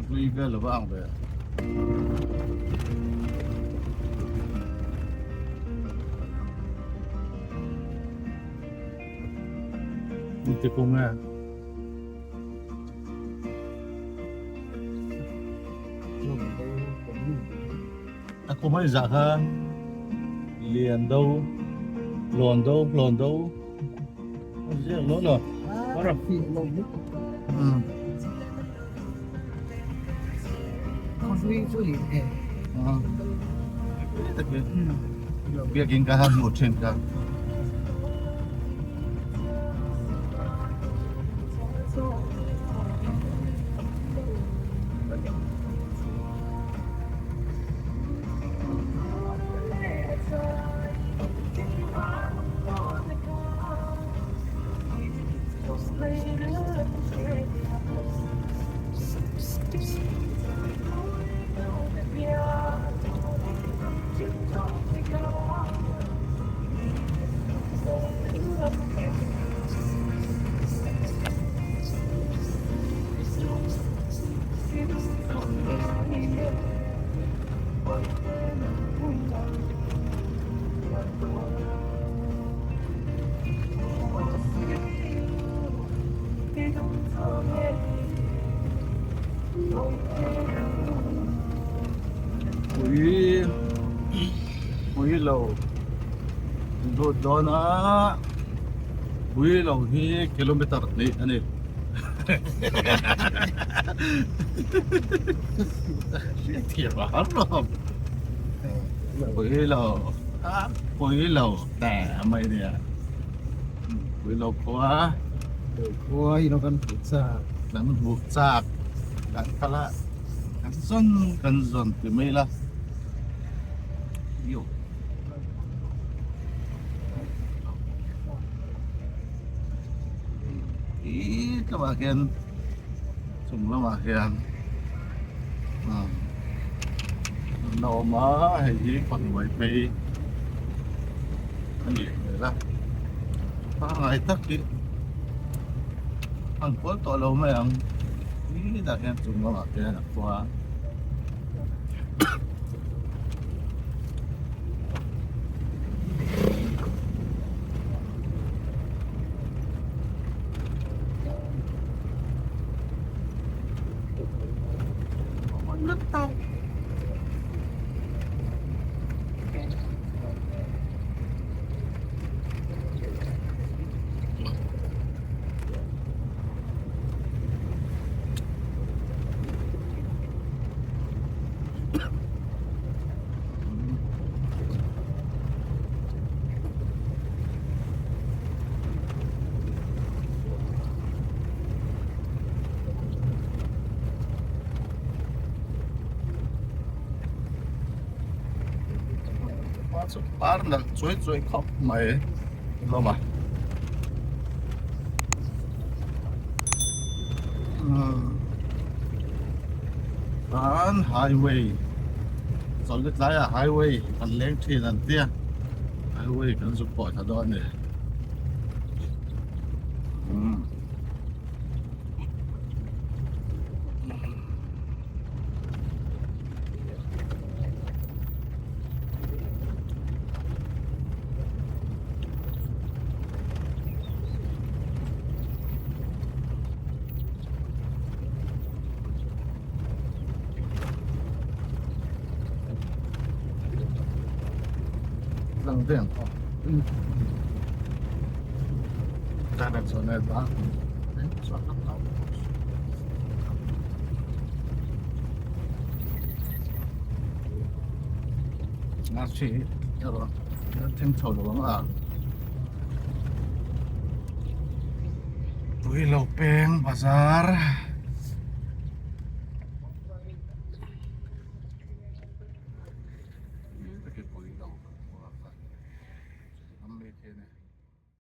hlui vel lo va ang ve. Ti kung e. A kum a zah khan lian do lawn do hlawn do a ziak lo lo biakin ka han hmuh thin ka. Pui pui lo lut dawn a pui lo hi kilometer hnih a ni. Thiam a har lo pui lo pui lo ta mai nia pui lo khua khua hi lo kan hmu chak kan hmu chak kan kal a kan zawn kan zawn ti mai la yo Ih tlawmah khian chung lamah khian an awm a hei hi kawhnuai phei a nih hmel a pangngai tak hi an kual tawh lo mai ang ih tah khian chung lamah khian a khua. Par nalh chuai chuai khawp mai hlawm a. An highway chawlhni tlaiah highway an leng thin an tia highway kan zuk pawh thla dawn a ni. Lang veng pawh Thleng chho lo ang a Puilo peng bazar.